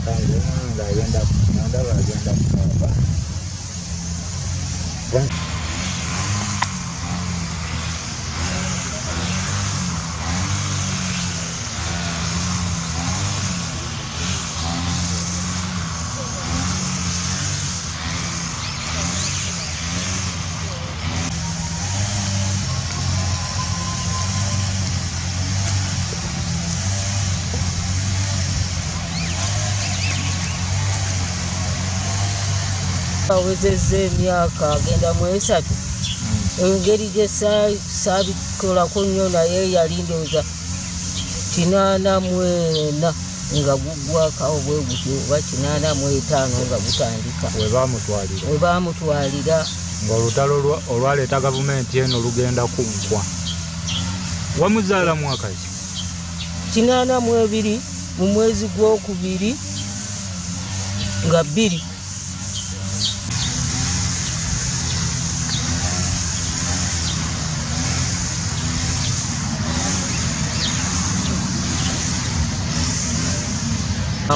Ng'agenda ndaba agenda kukaaba. Awezezza emyaka agenda mu 3. Engeri gye saabikolako nnyo, naye yali ndowooza 84 nga guggwako bwe gutyo, oba 85 nga gutandika. We baamutwalira. We baamutwalira. Ng'olutalo olwaleeta gavumenti eno lugenda kuggwa. Wamuzaala mwaka ki? 82 mu mwezi gwokubiri nga 2.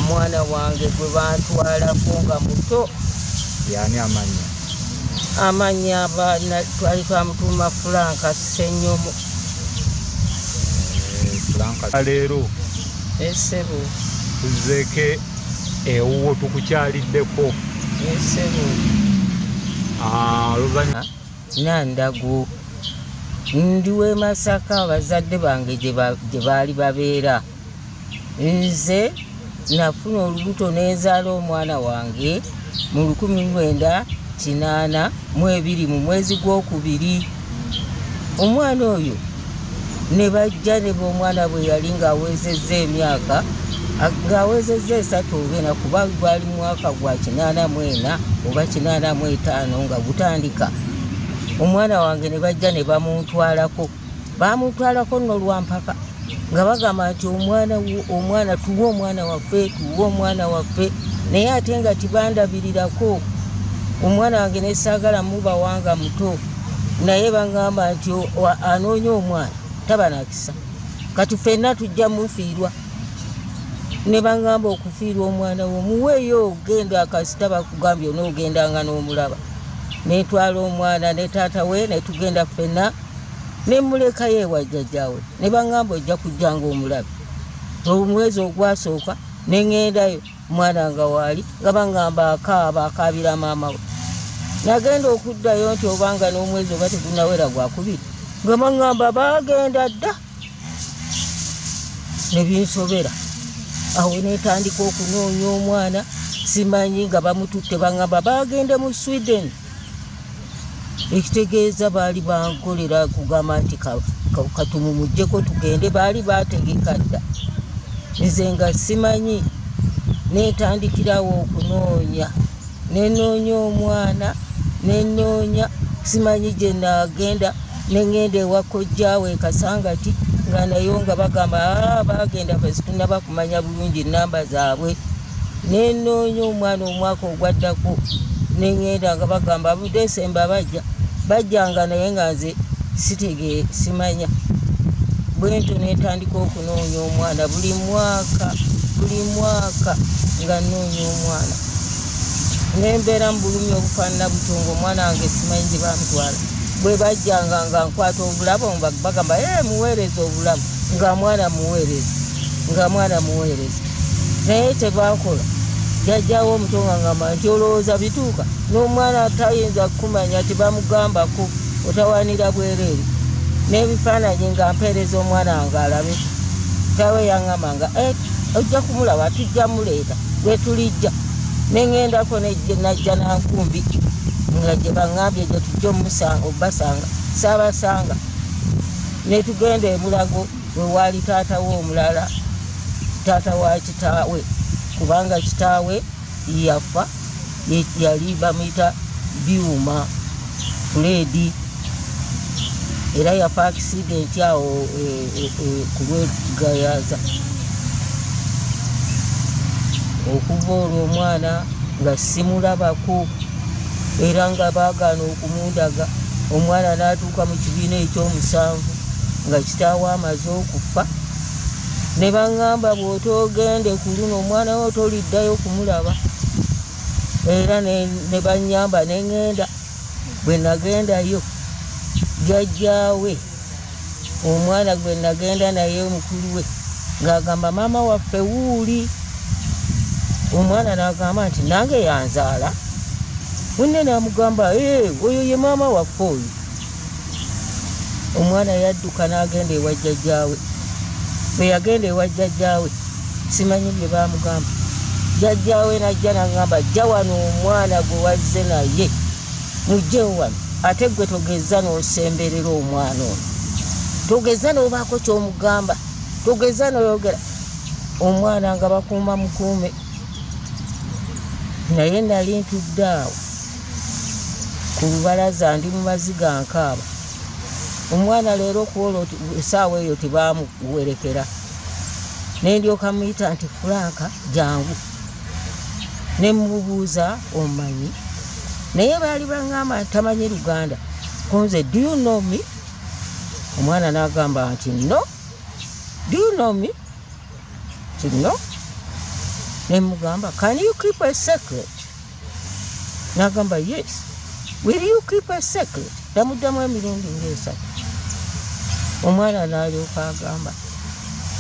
Omwana wange gwe bantwalako nga muto. Yani amannya? Amannya twali twamutuuma Frank Ssenyomo. Frank leero. Essebo. Tuzzeeko ewuwo, tukukyaliddeko. Essebo. Oluvannyuma Nandago. Ndi w'e Masaka, abazadde bange gye baali babeera. Nze nafuna olubuto ne nzaala omwana wange mu 1982 mu mwezi gwokubiri. Omwana oyo ne bajja ne omwana bwe yali ng'awezezza emyaka, ng'awezezza 3 oba 4, kuba gwali mwaka gwa 84 oba 85 nga gutandika. Omwana wange ne bajja ne bamuntwalako. Bamuntwalako nno lwampaka, nga bagamba nti omwana tuwe omwana waffe, tuwe omwana waffe, naye ate nga tibandabirirako. Omwana wange ne saagala mubawanga muto, naye baŋŋamba nti anoonya omwana taba nakisa, kati ffenna tujja mufiirwa. Ne baŋŋamba okufiirwa omwana wo muweeyo, ogenda kasita bakugambye onoogendanga n'omulaba. Ne ntwala omwana ne taata we ne tugenda ffenna, ne mmulekayo ewa jjajjaawe, ne baŋŋamba ojja kujjanga omulabe. Omwezi ogwasooka ne ŋŋendayo, omwana nga waali, nga baŋŋamba akaaba, akaabira maama we. Nagenda okuddayo nti obanga n'omwezi oba tegunnawera gwakubiri, nga baŋŋamba baagenda dda. Ne binsobera. Awo ne ntandika okunoonya omwana, simanyi nga bamututte, baŋŋamba baagenda mu Sweden. Ekitegeeza baali bankolera kugamba nti katumumuggyeko tugende, baali baategeka dda. Nze nga simanyi, ne ntandikirawo okunoonya. Ne nnoonya omwana, ne nnoonya, simanyi gye naagenda, ne ŋŋenda ewa kojjaawe e Kasangati, nga nayo nga bagamba baagenda ffe situnnaba kumanya bulungi nnamba zaabwe. Ne nnoonya omwana omwaka ogwaddako, ne ŋŋenda nga bagamba Desemba bajja, bajjanga naye nga nze simanya. Bwe ntyo ne ntandika okunoonya omwana buli mwaka, buli mwaka nga nnoonya omwana. Ne mbeera mu bulumi obufaanana butyo ng'omwana wange simanyi gye baamutwala. Bwe bajjanga nga nkwata obulabo bagamba muweereze obulabo, nga mwana muweereze, nga mwana muweereze. Naye tebaakola. Jjajjaawe omuto nga ngamba nti olowooza bituuka n'omwana tayinza kumanya tebamugambako, otawaanira bwereere. N'ebifaananyi nga mpeereza omwana wange alabe. Kitaawe yaŋŋamba nga ojja kumulaba, tujja muleeta lwe tulijja. Ne ŋŋendako najja Nankumbi nga gye baŋŋambye gye tujja obbasanga, saabasanga. Ne tugenda e Mulago we waali taata we omulala, taata wa kitaawe, kubanga kitaawe yafa, yali bamuyita Byuma Fred, era yafa accident awo ku lw'e Gayaza. Okuva olwo omwana nga simulabako, era nga baagaana okumundaga. Omwana n'atuuka mu kibiina ekyomusanvu nga kitaawe amaze okufa. Ne baŋŋamba bw'otoogende ku luno omwana wo toliddayo kumulaba. Era ne bannyamba ne ŋŋenda. Bwe nagendayo jjajjaawe omwana gwe nagenda naye mukulu we ng'agamba maama waffe wuuli. Omwana n'agamba nti nange yanzaala. Munne n'amugamba oyo ye maama waffe oyo. Omwana yadduka n'agenda ewa jjajjaawe. Bwe yagenda ewa jjajjaawe simanyi bye baamugamba. Jjajjaawe n'ajja n'aŋŋamba jja wano omwana gwe wazze naye mugyewo wano, ate ggwe togeza n'osemberera omwana ono, togeza n'obaako ky'omugamba, togeza n'oyogera. Omwana nga bakuuma mukuume, naye nali ntudde awo ku lubalaza ndi mu maziga nkaaba. Omwana leero kwolwo essaawa eyo tebaamuwerekera, ne ndyoka muyita nti Frank jangu, ne mubuuza omanyi, naye baali baŋŋamba nti tamanyi Luganda. Kunze, do you know me? Omwana n'agamba nti no. Do you know me? Nti no. Ne mugamba, can you keep a secret? N'agamba yes. Will you keep a secret? Namuddamu emirundi ng'esatu. Omwana n'alyoka agamba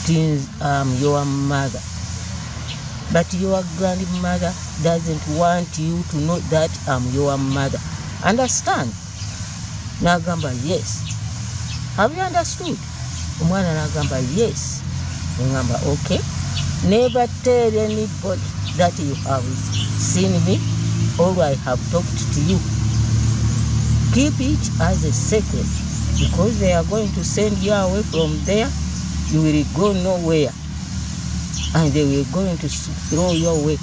nti am your mother, but your grandmother doesn't want you to know that I'm your mother. Understand? N'agamba yes. Have you understood? Omwana n'agamba yes. Ngamba okay. Never tell anybody that you have seen me or I have talked to you. Keep it as a secret because they are going to send you away from there. You will go nowhere and they will going to throw you away.